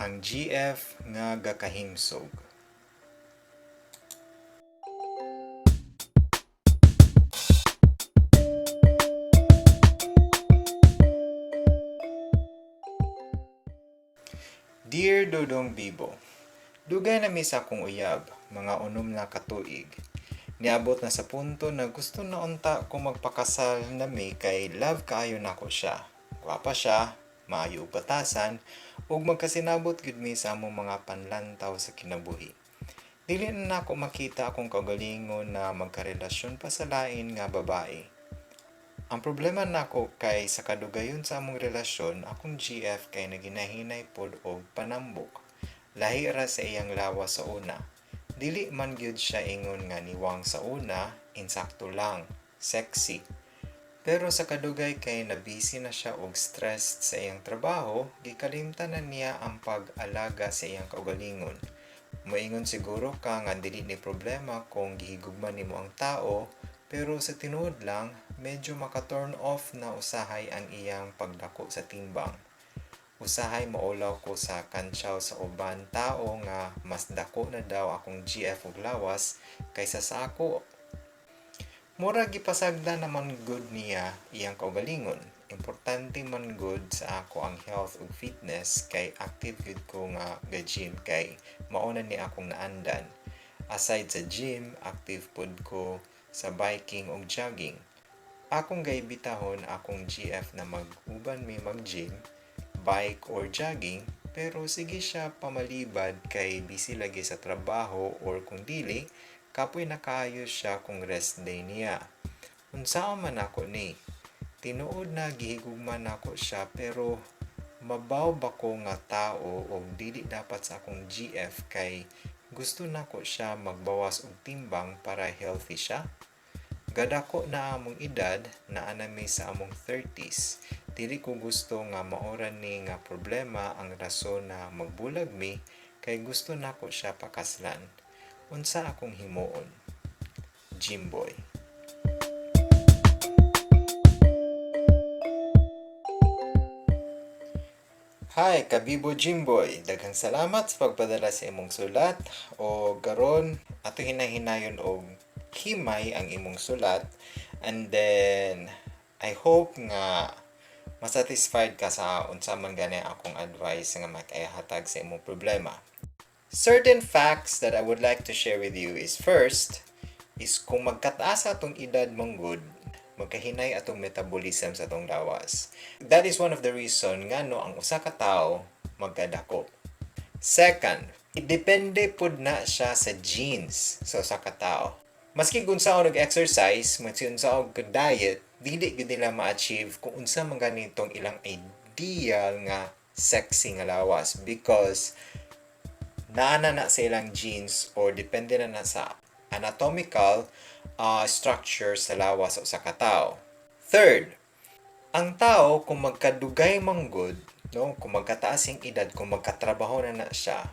Ang GF nga gakahimsog. Dear Dodong Bibo, dugay na mi sa akong uyab, mga 6 na katuig. Niabot na sa punto na gusto na unta ko magpakasal na mi kay love kaayo nako siya. Gwapa siya, maayo og batasan, ug magkasinabot gyud mi sa among mga panlantaw sa kinabuhi. Dili na nako makita akong kaugalingon na magkarelasyon pa sa lain nga babae. Ang problema nako kay sa kadugayon sa among relasyon, akong GF kay naginahinay pod og panambok. Lahi ra sa iyang lawas sa una. Dili man gyud siya ingon nga niwang sa una, insakto lang, sexy. Pero sa kadugay kay nabisi na siya og stressed sa iyang trabaho, gikalimtan na niya ang pag-alaga sa iyang kaugalingon. Moingon siguro ka nga dili ni problema kung gihigugma nimo ang tao, pero sa tinuod lang, medyo maka-turn off na usahay ang iyang pagdako sa timbang. Usahay maulaw ko sa kantsaw sa uban tao nga mas dako na daw akong GF og lawas kaysa sa ako. Mura gipasagda naman gud niya iyang kaugalingon. Importante man gud sa ako ang health ug fitness kay active gud ko nga ga-gym kay mao na ni akong naandan. Aside sa gym, active pod ko sa biking ug jogging. Akong gaibitahon akong GF na mag-uban mi mag-gym, bike or jogging, pero sige siya pamalibad kay busy lagi sa trabaho or kung dili, kapoy na kaayo siya kung rest day niya. Unsaon man ako ni? Tinuod na gihigugma nako siya pero mabaw ba ko nga tao og dili dapat sa akong GF kay gusto nako siya magbawas og timbang para healthy siya? Gadako na among edad, naa na mi sa among 30s. Dili ko gusto nga maora ni nga problema ang rason na magbulag mi kay gusto nako siya pakaslan. Unsa akong himuon? Jimboy. Hi, Kabibo Jimboy. Daghang salamat sa pagpadala sa imong sulat o karon ato hinahinayon og himay ang imong sulat, and then I hope nga masatisfied ka sa unsa man gani akong advice nga makaihatag sa imong problema. Certain facts that I would like to share with you is, first is kung magkataas atong edad mong good, magkahinay atong metabolism sa atong lawas. That is one of the reason ngano ang usa ka tawo magkadako. Second, depende pud na siya sa genes sa usa ka tawo. Maski kung unsa nag-exercise, maski unsa og diet, dili gyud nila ma-achieve kung unsa man ganitong ilang ideal nga sexy nga lawas because naa na na sa ilang genes or depende na na sa anatomical structure sa lawas sa usa ka tawo. Third, ang tao kung magkadugay man gud, no, kung magkataas yung edad, kung magkatrabaho na na siya,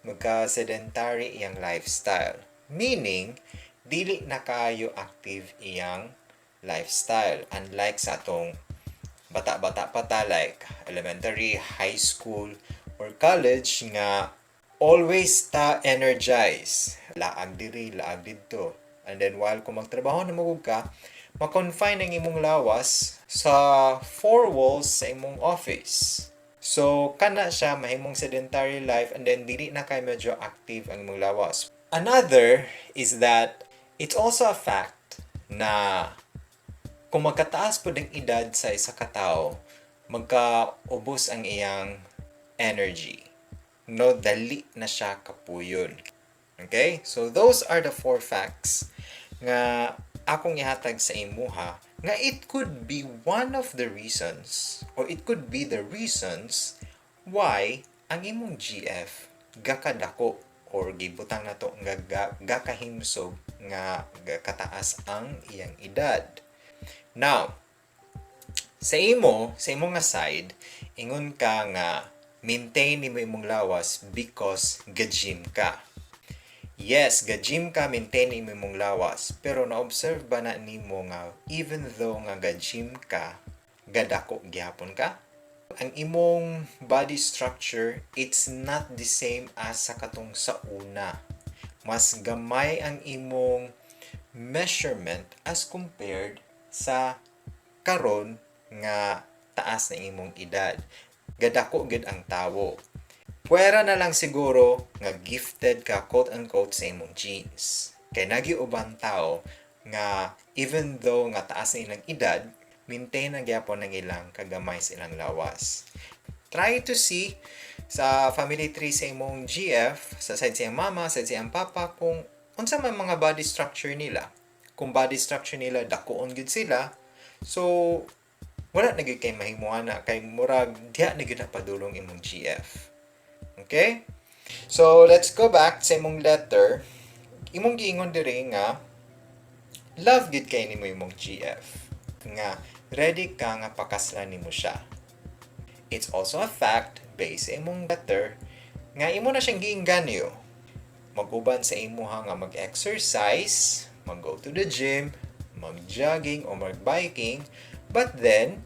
magka-sedentary iyang lifestyle. Meaning, dili na kaayo active iyang lifestyle. Unlike sa atong bata-bata pa ta, like elementary, high school, or college nga always ta energize. Laag diri, laag didto. And then while kung magtrabaho na magug ka, ma-confine ang imong lawas sa four walls sa imong office. So, kana siya mahimong sedentary life and then dili na kay medyo active ang imong lawas. Another is that it's also a fact na kung magkataas po ang edad sa isa ka tawo, magkaubos ang iyang energy. No, dali na siya kapuyon. Okay? So, those are the four facts nga akong ihatag sa imuha nga it could be one of the reasons or it could be the reasons why ang imong GF gakadako or gibutang nato nga gakahimsog nga kataas ang iyang edad. Now, sa imo nga side, ingon ka nga maintain nimo imong lawas because ga-gym ka. Yes, ga-gym ka, maintain nimo imong lawas, pero na-observe ba na nimo nga even though nga ga-gym ka, gadako gihapon ka? Ang imong body structure, it's not the same as sa katong sa una. Mas gamay ang imong measurement as compared sa karon nga taas na imong edad. Gadako gid ang tawo. Pwera na lang siguro nga gifted ka, quote unquote, sa imong genes. Kay naa gyuy uban tao nga even though nga taas na ilang edad, maintain ang gyapon ang ilang kagamay sa ilang lawas. Try to see sa family tree sa imong GF, sa side sa iyang mama, sa side sa iyang papa, kung unsa man mga body structure nila. Kung body structure nila dakoon gyud sila, so wala na gyud kay mahimuan na kay murag diha na gyud na padulong imong GF. Okay? So let's go back sa imong letter. Imong giingon diri nga love gyud kay nimo imong GF. Nga ready ka nga pakaslan nimo siya. It's also a fact based sa imong letter nga imo na siyang giinganyo mag-uban sa imuha nga mag-exercise, mag-go to the gym, mag-jogging o mag-biking, but then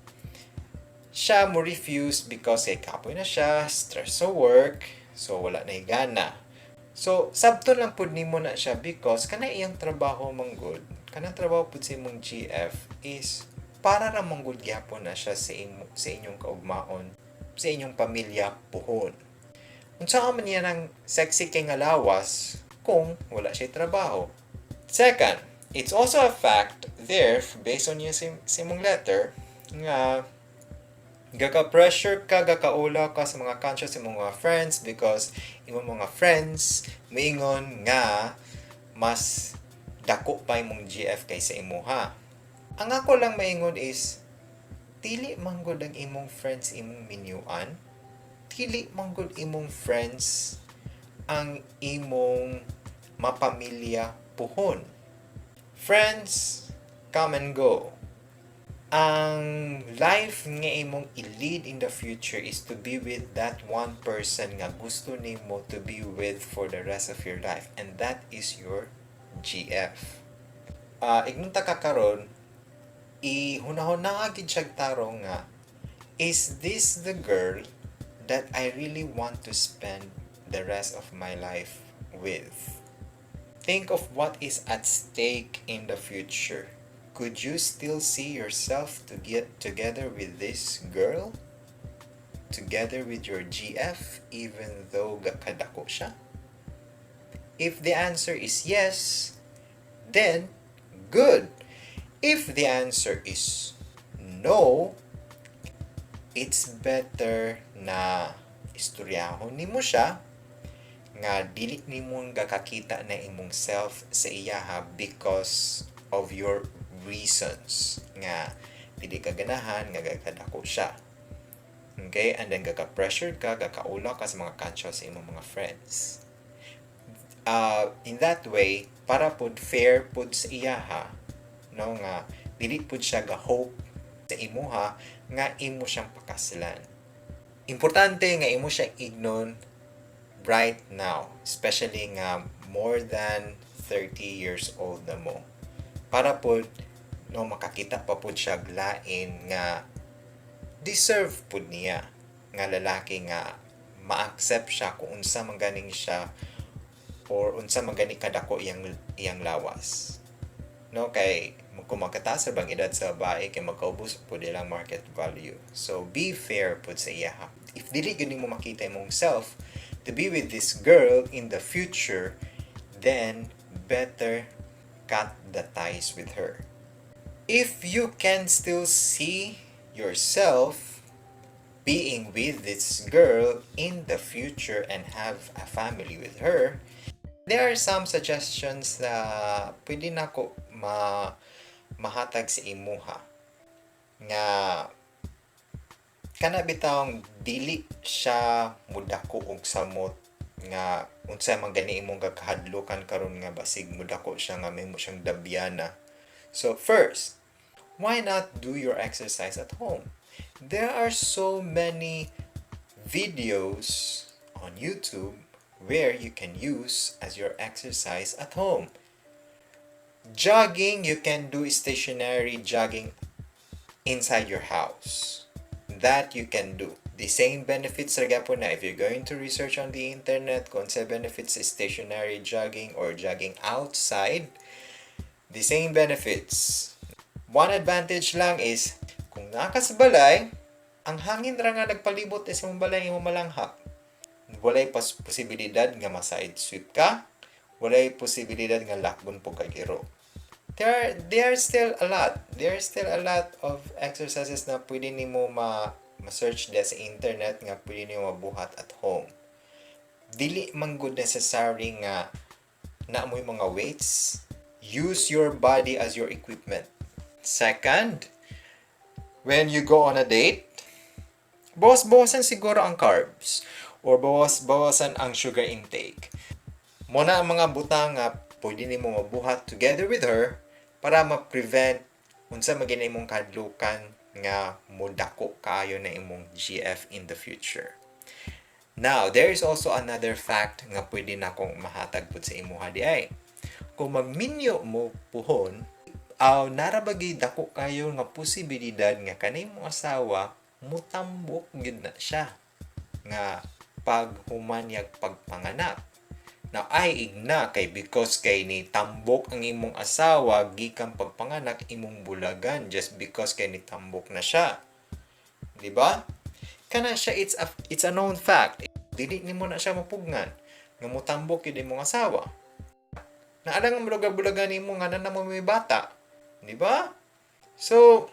siya mo refuse because kay kapoy na siya, stress sa work, so wala na gana. So, sabton lang pud nimo na siya because kana iyang trabaho manggod, kanang trabaho pud sa imong GF is para ra manggod gyapon na siya sa imo, sa inyong kaugmaon, sa inyong pamilya puhon. Unsa ka man niya ng sexy kay nga lawas kung wala siya trabaho? Second, it's also a fact there based on yung sa imong letter nga gaka-pressure ka, gakaula ka sa mga conscious sa mga friends because imong mga friends moingon nga mas dako pa imong GF kaysa imuha. Ang ako lang maingon is dili man gud ang imong friends imong minyuan, dili man gud imong friends ang imong mapamilya puhon. Friends come and go. Ang life nga imong i-lead in the future is to be with that one person nga gusto nimo to be with for the rest of your life, and that is your GF. Ignon ta ka karon, ihunahon na gid siya tarong nga, is this the girl that I really want to spend the rest of my life with? Think of what is at stake in the future. Could you still see yourself to get together with this girl? Together with your GF even though gakadako siya? If the answer is yes, then good. If the answer is no, it's better na istoryahon nimo siya nga dili nimo gakakita na imong self sa iyaha because of your reasons nga dili ka ganahan nga gakadako siya. Okay? And then gaka-pressure ka, gakaula ka sa mga conscious sa imong mga friends. In that way, para pod fair pod sa iyaha, no, nga dili pod siya ga-hope sa imuha nga imo siyang pakaslan. Importante nga imo siya ignon right now, especially nga more than 30 years old na mo. Para pod no makakita pa pod siya lain nga deserve pod niya nga lalaki nga ma-accept siya kung unsa man ganing siya or unsa man gani kadako iyang iyang lawas. No, kay kung magkataas bang edad sa babae kay magkaubos pud ilang market value. So be fair pud sa iya. If dili gyud nimo makita imong self to be with this girl in the future, then better cut the ties with her. If you can still see yourself being with this girl in the future and have a family with her, there are some suggestions na pwede na ko mahatag sa imuha nga kana bitawng dili siya mudako og samot nga unsa man gani imong gakahadlokan karon nga basig mudako siya nga mahimo siyang dabyana. So first, why not do your exercise at home? There are so many videos on YouTube where you can use as your exercise at home. Jogging, you can do stationary jogging inside your house. That you can do. The same benefits ra gyapon na if you're going to research on the internet kung sa benefits sa stationary jogging or jogging outside, the same benefits. One advantage lang is kung naa ka sa balay, ang hangin ra nga nagpalibot sa imong balay imong malanghap. Walay pas posibilidad nga ma-side sweep ka, walay posibilidad nga lakbon pud kag iro. There are still a lot. There are still a lot of exercises na pwede nimo ma ma-search sa internet nga pwede nimo mabuhat at home. Dili man gud necessary nga naa moy mga weights. Use your body as your equipment. Second, when you go on a date, bawas-bawasan siguro ang carbs or bawas-bawasan ang sugar intake. Mao na ang mga butang nga pwede nimo mabuhat together with her para ma-prevent unsa man gyud imong kahadlukan nga mudako kaayo na imong GF in the future. Now, there is also another fact nga pwede na akong mahatag pud sa imuha diay. Kung magminyo mo puhon, aw naa ra bagay dako kayo nga posibilidad nga kanay imong asawa mutambok gyud na siya nga paghuman niyag pagpanganak. Now, ay igna kay because kay ni tambok ang imong asawa gikan pagpanganak, imong bulagan just because kay ni tambok na siya. Di ba? Kana siya, it's a known fact. Dili nimo na siya mapugngan nga mutambok gyud imong asawa. Naa lang nga bulagan nimo nga na mo may bata. Di ba? So,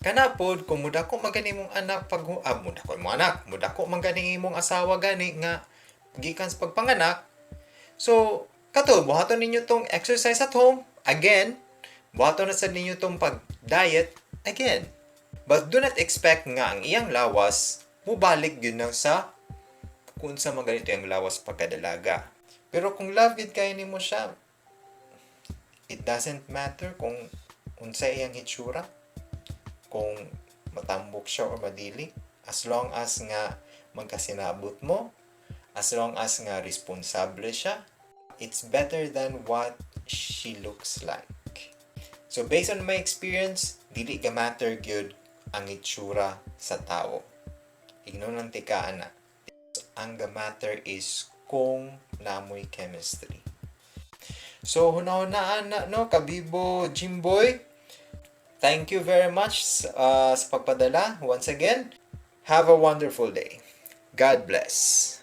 kana pod kung mudako man gani imong anak pag mudako imong anak, mudako man gani imong asawa gani nga gikan sa pagpanganak. So, kato buhaton ninyo tong exercise at home again, buhaton na sad ninyo tong pag diet again. But do not expect nga ang iyang lawas mubalik gyud nang sa kung sa mga ganito yung lawas pagkadalaga. Pero kung love gyud kayo nimo siya, it doesn't matter kung unsa iyang hitsura, kung matambok siya or madili, as long as nga magkasinabot mo, as long as nga responsable siya, it's better than what she looks like. So based on my experience, dili ga matter gyud ang itsura sa tao. Ignon lang tika ana. Ang ga matter is kung naa moy chemistry. So hunahunaan na no, Kabibo Jimboy. Thank you very much sa pagpadala once again. Have a wonderful day. God bless.